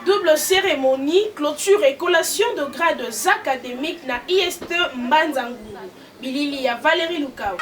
Double cérémonie, clôture et collation de grades académiques na IST Mbanza-Ngungu. Bilili ya Valérie Lukau.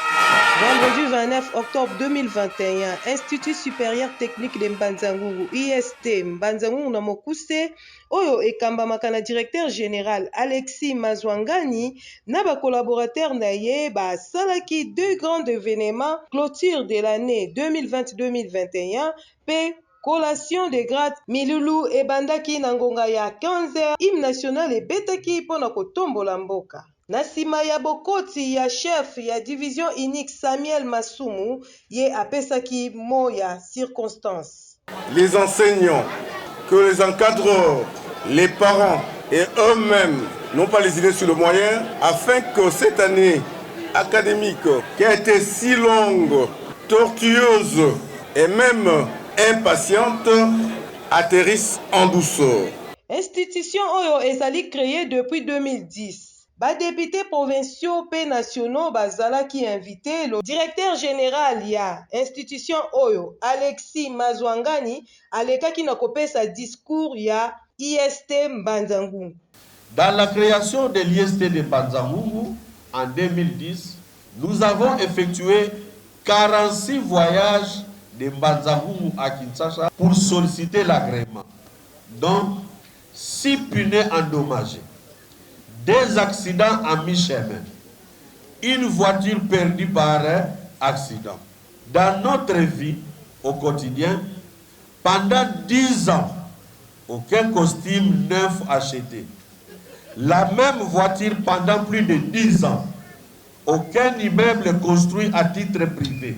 Vendredi 29 octobre 2021, Institut supérieur technique de Mbanza-Ngungu, IST Mbanza-Ngungu na mokuse, oyo ekambamaka na directeur general Alexis Mazwangani na ba collaborateurs na ye basalaki deux grands evenements, clôture de l'annee 2020-2021 mpe collation de grades. Milulu ebandaki na ngonga ya 15 heures, hymne national ebetaki mpo na kotombola mboka. Na sima ya bokoti ya chef ya division unique Samuel Masumu, ye apesaki mot ya circonstance. Les enseignants, que les encadreurs, les parents et eux-mêmes n'ont pas les idées sur le moyen afin que cette année académique qui a été si longue, tortueuse et même impatiente atterrisse en douceur. Institution oyo ezali creer depuis 2010. Ba deputes provinciaux mpe nationaux bazalaki invites. Le directeur general ya institution oyo, Alexis Mazuangani, alekaki na kopesa discours ya IST Mbanza-Ngungu. Dans la création de l'IST de Mbanza-Ngungu en 2010, nous avons effectué 46 voyages de Mbanza-Ngungu à Kinshasa pour solliciter l'agrément, dont 6 pneus endommagés, 2 accidents à mi-chemin, une voiture perdue par accident. Dans notre vie au quotidien, pendant 10 ans, aucun costume neuf acheté. La même voiture pendant plus de 10 ans. Aucun immeuble construit à titre privé.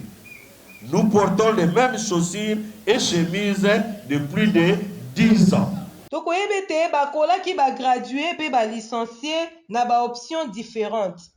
Nous portons les mêmes chaussures et chemises de plus de 10 ans. Tokoyeba ete bakolaki ba gradues mpe ba licencies na ba options differentes.